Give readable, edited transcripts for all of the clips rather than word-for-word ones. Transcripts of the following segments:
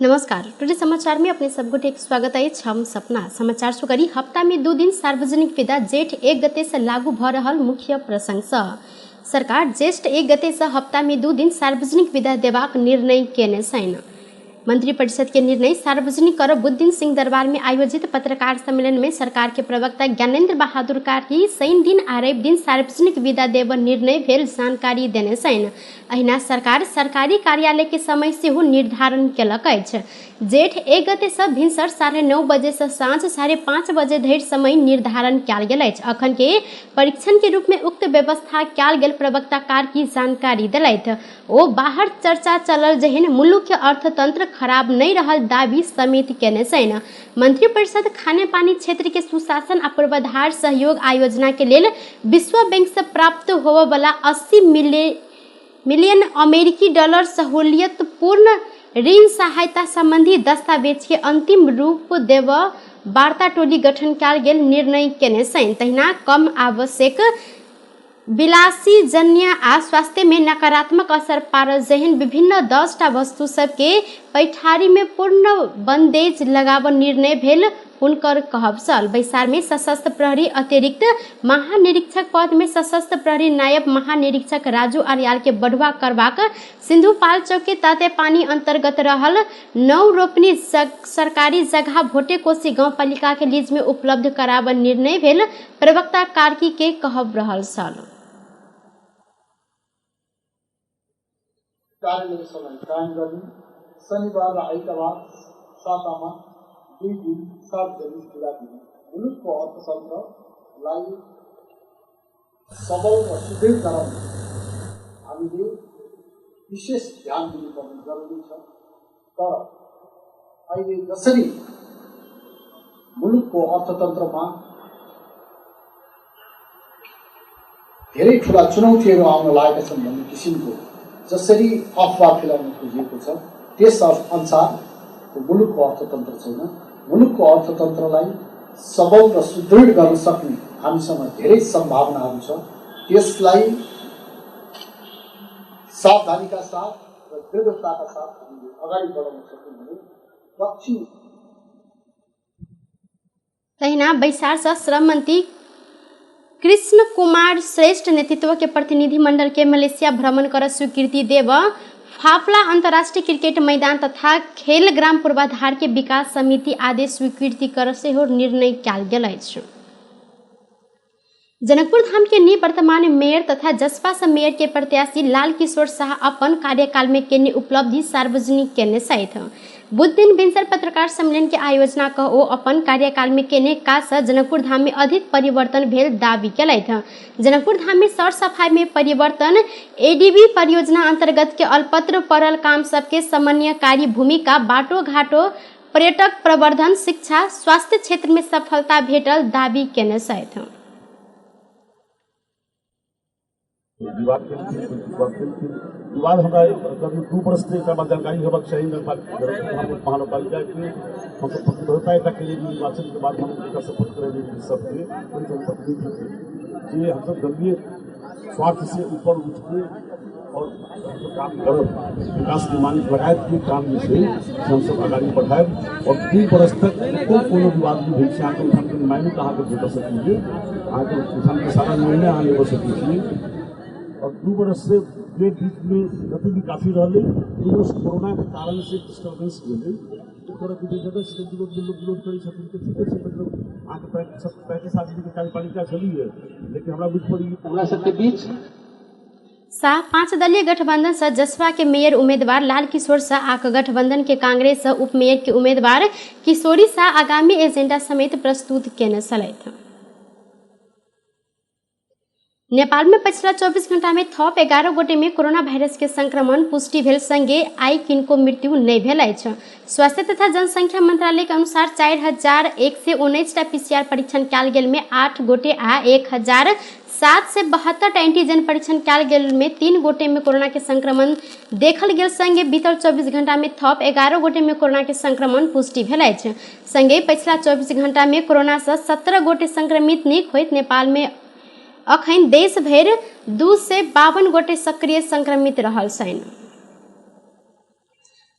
नमस्कार, टुडे समाचार में अपने सब गोटे स्वागत अछि। हम सपना समाचार सुकरी हफ्ता में 2 दिन सार्वजनिक विदा जेठ 1 गते से लागू भ रहल मुख्य प्रसंग सँ सरकार ज्येष्ठ 1 गते से हफ्ता में 2 दिन सार्वजनिक विदा देबाक निर्णय केने छनि। मंत्रिपरिषद के निर्णय सार्वजनिक कर बुधदिन सिंह दरबार में आयोजित पत्रकार सम्मेलन में सरकार के प्रवक्ता ज्ञानेन्द्र बहादुर कार्की शनि दिन आ रवि दिन सार्वजनिक विदा देब निर्णय भेल जानकारी देने छनि। अहिना सरकार सरकारी कार्यालय के समय सेहो निर्धारण केलक अछि। जेठ 1 गते सँ भिनसर 9:30 बजे सँ साँझ 5:30 बजे धरि समय निर्धारण कयल गेल अछि। अखन के परीक्षण के रूप में उक्त व्यवस्था कयल गेल प्रवक्ता कार्की जानकारी देलथि। ओ बाहर चर्चा चलल जेहन मुलुक के अर्थतंत्र खराब नहीं रहल दावी समेत केने छनि। मंत्रिपरिषद खानेपानी क्षेत्र के सुशासन आ पूर्वाधार सहयोग आयोजना के लेल विश्व बैंक से प्राप्त होबयवला 80 मिलियन अमेरिकी डॉलर सहूलियत पूर्ण ऋण सहायता संबंधी दस्तावेज के अंतिम रूप देव वार्ता टोली गठन कयल गेल निर्णय केने छनि। तहिना कम आवश्यक विलासी जन्य आ स्वास्थ्य में नकारात्मक असर पारल जेहन विभिन्न 10टा वस्तु सबके पैठारी में पूर्ण बंदेज लगाब निर्णय भेल हुनकर कहब छल। बैसार में सशस्त्र प्रहरी अतिरिक्त महानिरीक्षक पद में सशस्त्र प्रहरी नायब महानिरीक्षक राजू अर्याल के बढ़ुआ करबाक, सिंधुपाल्चोक के तातेपानी अंतर्गत रहल 9 रोपनी सरकारी जगह भोटेकोशी गाउँपालिका के लीज में उपलब्ध कराब निर्णय भेल प्रवक्ता कार्की के कहब रहल छल। कार्यालय समय कायम गर्ने, शनिबार र आइतबार सातामा 2 दिन सार्वजनिक बिदा दिने, मुलुकको अर्थतन्त्रलाई सबल र सुदृढ गराउन हामीले विशेष ध्यान दिनुपर्ने जरुरी छ। तर अहिले जसरी मुलुकको अर्थतन्त्रमा धेरै ठुला चुनौतीहरू आउन लागेका छन् भन्ने किसिमको जसरी अफवाह फैलाउन खोजिएको छ, त्यस अनुसार मुलुकको अर्थतन्त्र छैन। मुलुकको अर्थतन्त्रलाई सबल र सुदृढ गर्न सक्ने हामीसँग धेरै सम्भावनाहरू छ। त्यसलाई सावधानीका साथ र दृढताका साथ हामीले अगाडि बढाउन सक्यौँ भने दक्षिण। तहिना बैसार सँ श्रम मंत्री कृष्ण कुमार श्रेष्ठ नेतृत्व के प्रतिनिधि मंडल के मलेशिया भ्रमण कर स्वीकृति देव, फाफला अंतर्राष्ट्रीय क्रिकेट मैदान तथा खेल ग्राम पूर्वाधार के विकास समिति आदेश स्वीकृति कर सेहो निर्णय कयल गेल अछि। जनकपुर धाम के निवर्तमान मेयर तथा जसपा से मेयर के प्रत्याशी लाल किशोर शाह अपन कार्यकाल में केने उपलब्धि सार्वजनिक केने छथि। बुध दिन भिनसर पत्रकार सम्मेलन के आयोजना क ओ अपन कार्यकाल में केने काज से जनकपुर धाम में अधिक परिवर्तन भेल दावी केलथि। जनकपुर धाम में सर सफाई में परिवर्तन, एडीबी परियोजना अंतर्गत के अल्पत्र पड़ल काम सबके समन्वयकारी भूमिका, बाटो घाटो, पर्यटक प्रवर्धन, शिक्षा, स्वास्थ्य क्षेत्र में सफलता भेटल दावी केने छथि। विवाद हमरा करीब 2 वर्ष से एकर बाद जानकारी होबाक चाही। महानगरपालिका के हमसब प्रतिबद्धता एकटा केलियै निर्वाचन के बाद हम एकर सपोर्ट करेलियै सबके, कोइ जनप्रतिनिधि के, जे हमसब गंभीर स्वार्थ से ऊपर उठ के और काम करब, विकास निर्माण लगायत के काम जे छै से हमसब अगाडि बढ़ायब। और 2 बरस तक कोनो विवाद नहि भेल छै। अहाँके ओहिठामके माइनट अहाँके भेट सकैए, अहाँके ओहिठामके सारा निर्णय अहाँ लेबऽ सकै छी। और 2 बरस से जे बीचमे गतिविधि काफी रहलै, 2 वर्ष कोरोनाके कारण से डिस्टर्बेंस भेलै। ओहि तरहके जे जगह छै विरोध लोक विरोध करै छथिन तऽ ठीके छै, मतलब अहाँके 35 आदमीके कार्यपालिका छलैए, लेकिन हमरा बुझि पड़ैए हमरा सबके बीच शाह 5 दलीय गठबंधन से जसपा के मेयर उम्मीदवार लाल किशोर शाह आ गठबंधन के कांग्रेस से उप मेयर के उम्मीदवार किशोरी शाह आगामी एजेंडा समेत प्रस्तुत केने छलथि। नेपाल में पछिला 24 घंटा में थप 11 गोटे में कोरोना वायरस के संक्रमण पुष्टि भेल संगे आइ किनको मृत्यु नहीं भेल अछि। स्वास्थ्य तथा जनसंख्या मंत्रालय के अनुसार 4119 टा पीसीआर परीक्षण कयल गेल में 8 गोटे आ 1772 टा एंटीजन परीक्षण कयल गेल में 3 गोटे में कोरोना के संक्रमण देखल गेल संगे बीतल 24 घंटा में थप 11 गोटे में कोरोना के संक्रमण पुष्टि भेल अछि। संगे पछिला 24 घंटा में कोरोना से 17 गोटे संक्रमित नीक होइत नेपाल में अखन देश भरि 252 गोटे सक्रिय संक्रमित रहल छनि।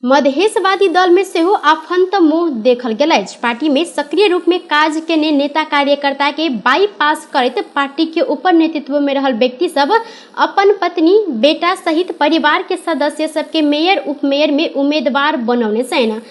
मधेशवादी दल में सेहो आफन्त मोह देखल गेल अछि। पार्टी में सक्रिय रूप में काज केने नेता कार्यकर्ता के बाईपास करैत पार्टी के ऊपर नेतृत्व में रहल व्यक्ति सब अपन पत्नी बेटा सहित परिवार के सदस्य सबके मेयर उपमेयर में उम्मीदवार बनौने छनि।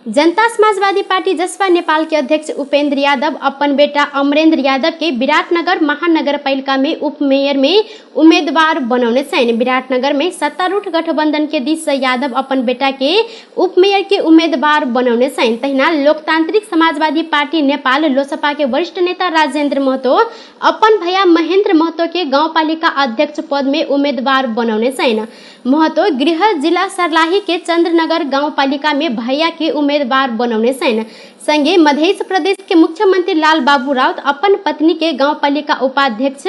जनता समाजवादी पार्टी जसपा नेपाल के अध्यक्ष उपेंद्र यादव अपन बेटा अमरेंद्र यादव के विराटनगर महानगरपालिका में उपमेयर में उम्मीदवार बनौने छनि। विराटनगर में सत्तारूढ़ गठबंधन के दिस से यादव अपन बेटा के उपमेयर के उम्मीदवार बनौने छनि। तहिना लोकतांत्रिक समाजवादी पार्टी नेपाल लोसपा के वरिष्ठ नेता राजेंद्र महतो अपन भैया महेंद्र महतो के गाउँपालिका अध्यक्ष पद में उम्मीदवार बनौने छनि। महतो गृह जिला सर्लाही के चंद्रनगर गाउँपालिका में भैया के उम्मीदवार बनौने छनि। संगे मध्य प्रदेश के मुख्यमंत्री लाल बाबू राउत अपन पत्नी के गाउँपालिका उपाध्यक्ष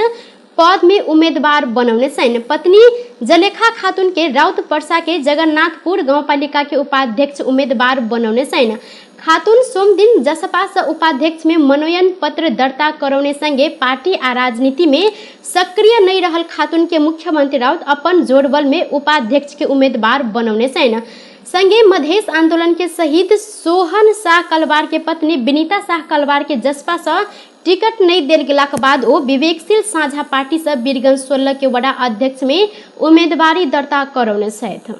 पद में उम्मीदवार बनौने छनि। पत्नी जलेखा खातून के राउत पर्सा के जगन्नाथपुर गाउँपालिका के उपाध्यक्ष उम्मीदवार बनौने छनि। खातून सोमदिन जसपा से उपाध्यक्ष में मनोनयन पत्र दर्ता करौने संगे पार्टी आ राजनीति में सक्रिय नहीं रहल खातून के मुख्यमंत्री राउत अपन जोड़बल में उपाध्यक्ष के उम्मीदवार बनौने छनि। संगे मधेश आंदोलन के शहीद सोहन शाह कलवार के पत्नी विनीता शाह कलवार के जसपा से टिकट नहीं देल गेलाक बाद ओ विवेकशील साझा पार्टी से वीरगंज 16 के वडा अध्यक्ष में उम्मीदवारी दर्ता करौने छथि।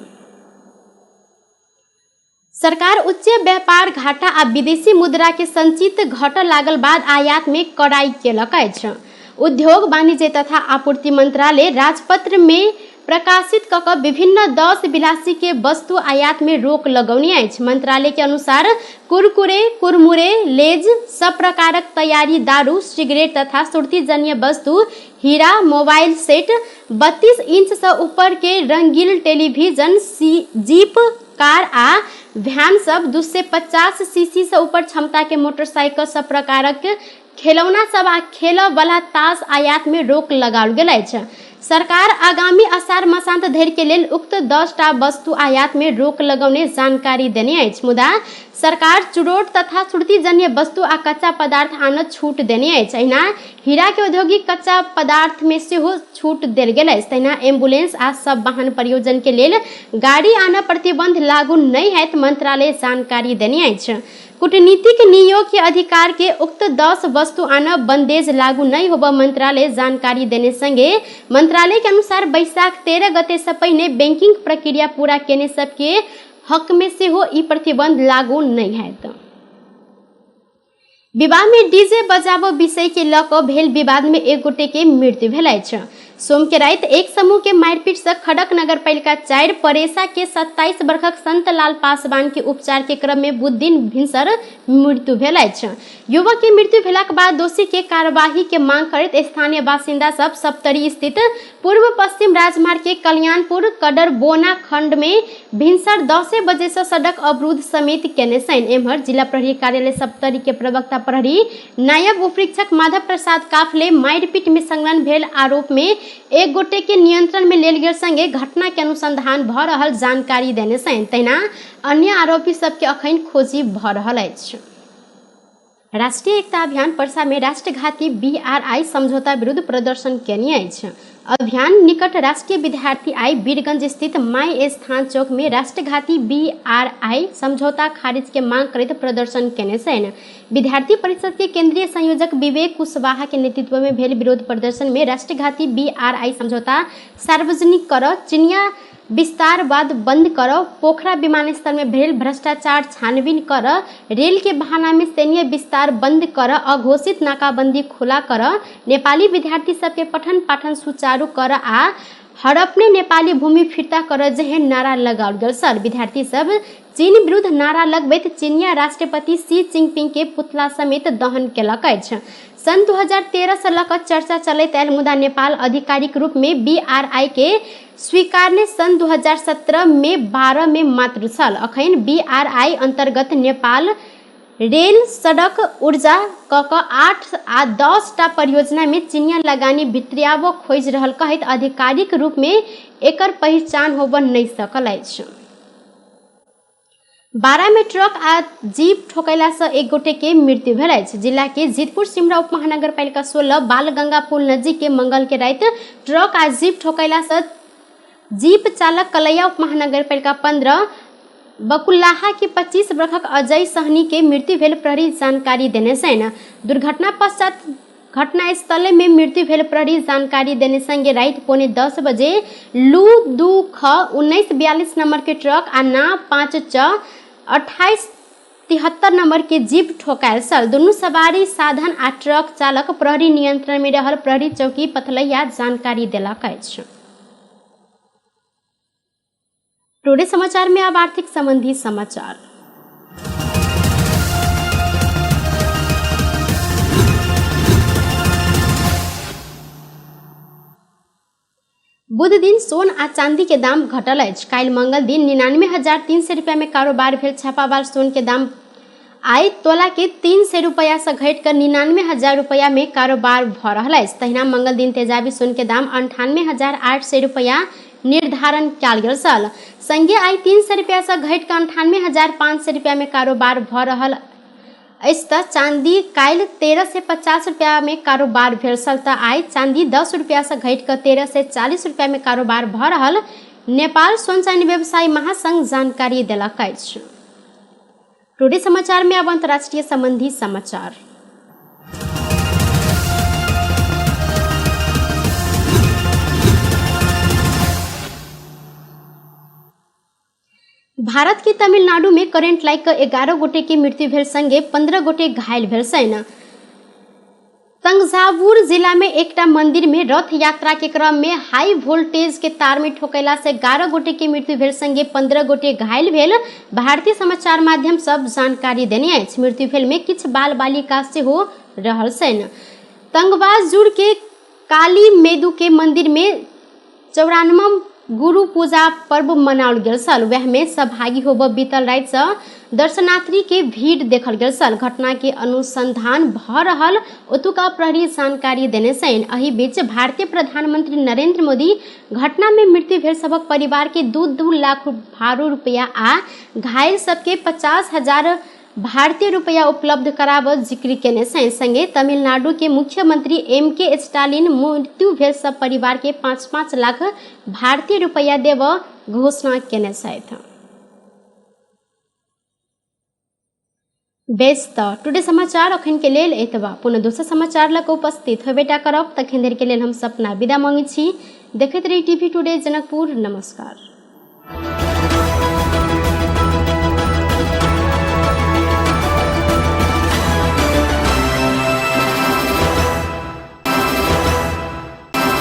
सरकार उच्च व्यापार घाटा आ विदेशी मुद्रा के संचित घटऽ लागल बाद आयात में कड़ाई केलक अछि। उद्योग वाणिज्य तथा आपूर्ति मंत्रालय राजपत्र में प्रकाशित क विभिन्न 10 विलासी के वस्तु आयात में रोक लगौने अछि। मंत्रालय के अनुसार कुरकुरे, कुरमुरे, लेज, सब प्रकारक तैयारी दारू, सिगरेट तथा सुर्तीजन्य वस्तु, हीरा, मोबाइल सेट, 32 इंच से ऊपर के रंगीन टेलीविजन, जीप, कार आ वैन सब, 250 सीसी से ऊपर क्षमता के मोटरसाइकिल, सब प्रकारक खेलौना सब आ खेलऽ वाला ताश आयात में रोक लगाओल गेल अछि। सरकार आगामी असार मासांत धरि के लेल उक्त 10 टा वस्तु आयात में रोक लगौने जानकारी देने अछि। मुदा सरकार चुरोट तथा सुर्तीजन्य वस्तु आ कच्चा पदार्थ आनऽ छूट देने अछि। अहिना हीरा के औद्योगिक कच्चा पदार्थ में सेहो छूट देल गेल अछि। तहिना एम्बुलेंस आ सब वाहन प्रयोजन के लेल गाड़ी आनऽ प्रतिबंध लागू नहि हैत मंत्रालय जानकारी देने अछि। कूटनीतिक नियोग के अधिकार के उक्त 10 वस्तु आनऽ बंदेज लागू नहीं होबऽ मंत्रालय जानकारी देने संगे मंत्रालय के अनुसार बैसाख 13 गते से पहिने बैंकिंग प्रक्रिया पूरा केने सबके हक में सेहो ई प्रतिबंध लागू नहीं हैत। विवाह में डीजे बजाबऽ विषय के लऽ कऽ भेल विवाद में एक गोटे के मृत्यु भेल अछि। सोम के राति एक समूह के मारिपीट से खड़क नगरपालिका 4 परेसा के 27 वर्षक संतलाल पासवान के उपचार के क्रम में बुध दिन भिनसर मृत्यु भेल अछि। युवक के मृत्यु भेलाक बाद दोषी के कार्यवाही के मांग करैत स्थानीय बासिन्दा सब सप्तरी स्थित पूर्व पश्चिम राजमार्ग के कल्याणपुर कडरबोना खंड में भिनसर 10 बजे से सड़क अवरुद्ध समेत केने छनि। एम्हर जिला प्रहरी कार्यालय सप्तरी के प्रवक्ता प्रहरी नायब उपरीक्षक माधव प्रसाद काफले मारिपीट में संलग्न भेल आरोप में एक गोटे के नियंत्रण में लेल गेल संगे घटना के अनुसंधान भ रहल जानकारी देने छनि। तहिना अन्य आरोपी सबके अखन खोजी भ रहल अछि। राष्ट्रीय एकता अभियान पर्सा में राष्ट्रघाती बीआरआई समझौता विरुद्ध प्रदर्शन केने अछि। अभियान निकट राष्ट्रीय विद्यार्थी आई वीरगंज स्थित माई स्थान चौक में राष्ट्रघाती बीआरआई समझौता खारिज के मांग करैत प्रदर्शन केने छनि। विद्यार्थी परिषद के केंद्रीय संयोजक विवेक कुशवाहा के नेतृत्व में भेल विरोध प्रदर्शन में राष्ट्रघाती बीआरआई समझौता सार्वजनिक कर, चिनिया विस्तारवाद बंद कर, पोखरा विमानस्थल में भेल भ्रष्टाचार छानबीन कर, रेल के बहाना में सैन्य विस्तार बंद कर, अघोषित नाकाबंदी खुला कर, नेपाली विद्यार्थी सबके पठन पाठन सुचारू कर आ हड़पने नेपाली भूमि फिर्ता कर जेहन नारा लगाओल गेल सर। विद्यार्थी सब चीन विरुद्ध नारा लगबैत चीनिया राष्ट्रपति शी जिनपिंग के पुतला समेत दहन केलक अछि। सन् 2013 से लऽ कऽ चर्चा चलैत आयल मुदा नेपाल आधिकारिक रूप में बीआरआई के स्वीकारने सन् 2017 में 12 में मात्र छल। अखन बीआरआई अंतर्गत नेपाल रेल, सड़क, ऊर्जा क 8 आ 10 टा परियोजना में चिनिया लगानी भित्रियाबऽ खोजि रहल कहैत आधिकारिक रूप में एकर पहिचान होबऽ नहि सकल अछि। बारा में ट्रक आ जीप ठोकैला से एक गोटे के मृत्यु भेल अछि। जिला के जीतपुर सिमरा उप महानगरपालिका 16 बालगंगा पुल नजीक के मंगल के राति ट्रक आ जीप ठोकैला से जीप चालक कलैया उप महानगरपालिका 15 बकुल्लाहा के 25 वर्षक अजय सहनी के मृत्यु भेल प्रहरी जानकारी देने छनि। दुर्घटना पश्चात घटनास्थले में मृत्यु भेल प्रहरी जानकारी देने संगे राति 9:45 बजे लू 2 ख 1942 नंबर के ट्रक आ ना 5 च 2873 नंबर के जीप ठोकायल छल। दुनू सवारी साधन आ ट्रक चालक प्रहरी नियंत्रण में रहल प्रहरी चौकी पथलैया जानकारी देलक अछि। टुडे समाचार में अब आर्थिक संबंधी समाचार। बुध दिन सोन आ चांदी के दाम घटल अछि। काल्हि मंगल दिन 99,300 रुपया में कारोबार भेल छापावार सोन के दाम आइ तोला के 300 रुपया से घटि कऽ 99,000 रुपया में कारोबार भऽ रहल अछि। तहिना मंगल दिन तेजाबी सोन के दाम 98,800 रुपया निर्धारण कयल गेल छल। संगे आइ 300 रुपया से घटि कऽ 98,500 रुपया में कारोबार भऽ रहल अछि। तऽ चांदी काल्हि 1350 रुपया में कारोबार भेल छल तऽ आइ चांदी 10 रुपया से घटि कऽ 1340 रुपया में कारोबार भऽ रहल नेपाल सोन चांदी व्यवसायी महासंघ जानकारी देलक अछि। टुडे समाचार में अब अंतर्राष्ट्रीय संबंधी समाचार। भारत के तमिलनाडु में करेंट लागि कऽ 11 गोटे के मृत्यु भेल संगे 15 गोटे घायल भेल छनि। तंजावुर जिला में एकटा मंदिर में रथ यात्रा के क्रम में हाई वोल्टेज के तार में ठोकैला से 11 गोटे के मृत्यु भेल संगे 15 गोटे घायल भेल भारतीय समाचार माध्यम सब जानकारी देने अछि। मृत्यु भेल में किछु बाल बालिका सेहो रहल छनि। तंगवाजुर के काली मेदू के मंदिर में 94वां गुरु पूजा पर्व मनाओल गेल छल। वएह में सहभागी होब बीतल राति से दर्शनार्थी के भीड़ देखल गेल छल। घटना के अनुसंधान भ रहल ओतुका प्रहरी जानकारी देने छनि। एहि बीच भारतीय प्रधानमंत्री नरेंद्र मोदी घटना में मृत्यु भेल सभक परिवार के 2-2 लाख भारू रुपया आ घायल सबके 50,000 भारतीय रुपया उपलब्ध कराबऽ जिक्र केने छनि। संगे तमिलनाडु के मुख्यमंत्री एम के स्टालिन मृत्यु भेल सब परिवार के 5-5 लाख भारतीय रुपया देबऽ घोषणा केने छथि। बेस तऽ टुडे समाचार अखन के लेल एतबा। पुनः दोसर समाचार लऽ कऽ उपस्थित होबेटा करब। तखन धरि के लेल हम सपना विदा मांगै छी। देखैत रही टीवी टुडे जनकपुर। नमस्कार।